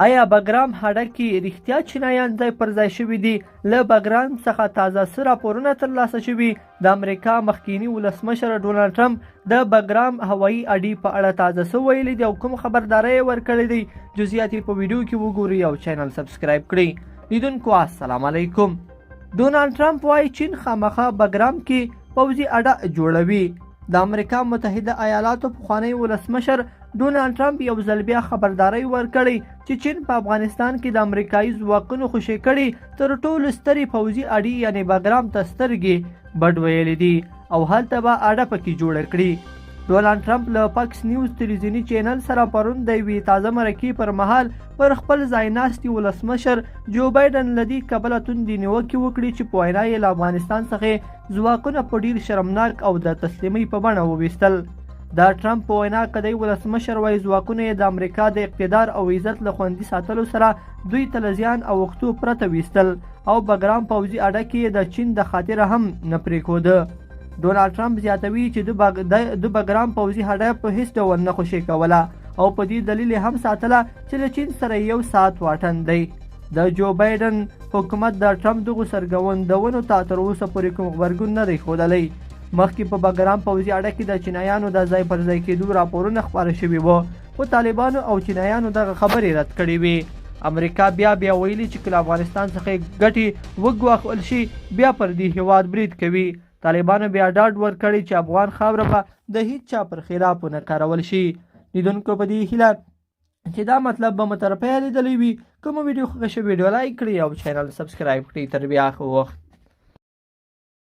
ایا بګرام هډه کې رښتیا چینایان ځای پر ځای شوي دي؟ له بګرام څخه تازه څه راپورونه ترلاسه شوي؟ د امریکا مخکیني ولسمشر ډونالډ ټرمپ د بګرام هوایي اډې په اړه تازه څه ویلي دي او کوم خبرداری یې ورکړی دی؟ جزئیات یې په ویډیو کې وګورئ او چینل سبسکرایب کړئ. لیدونکو السلام علیکم. ډونالډ ټرمپ وايي چین خامخا بګرام کې پوځي اډه جوړوي. د امریکا متحده ایالاتو پخوانی ولسمشر ډونالډ ټرمپ یو ځل بیا خبرداری ورکړی چې چین په افغانستان کې د امریکایي ځواکونو خوشې کړي تر ټولو سترې پوځي اډې یعنې بګرام ته سترګې بډ ویلې دي او هلته به اډه پکې جوړه کړي. ډونالډ ټرمپ له فاکس نیوز تلویزیوني چینل سره پرون د یوې تازه مرکې پر مهال پر خپل ځای ناستي ولسمشر جو بایډن له دې کبله توندې نیوکې وکړې چې په وینا یې له افغانستان څخه ځواکونه په ډیر شرمناک او د تسلیمۍ په بڼه وویستل. د ټرمپ په وینا که دی ولسمشر وای، ځواکونه یې د امریکا د اقتدار او عزت له خوندي ساتلو سره دوی ته له زیان اوښتو پرته ویستل او بګرام پوځي اډه کې یې د چین د خاطره هم نه پرېښوده. ډونالډ ټرمپ زیاتوي چې د بګرام پوځي هډه په هیڅ ډول نه خوشې کوله او په دې دلیل یې هم ساتله چې له چین سره یو ساعت واټن دی. د جو بایډن حکومت د ټرمپ دغو څرګندونو ته تر اوسه پورې کوم غبرګون نه دی ښودلی. مخکې په بګرام پوځي اډه کې د چینایانو د ځای پر ځای کېدو راپورونه خپاره شوي وو، خو طالبانو او چینایانو دغه خبرې رد کړې وې. امریکا بیا بیا ویلي چې که له افغانستان څخه یې ګټې وګواښل شي، بیا پر دې هیواد برید کوي. طالبانو بیا ډاډ ورکړی چې افغان خاوره به د هیڅ چا پر خلاف ونه کارول شي. لیدونکو په دې هیله چې دا مطلب به مو تر پایه لیدلی وي. کومه ویډیو خوښه شوه، ویډیو لایک کړئ او چینل سبسکرایب کړئ. تر بیا ښه وخت.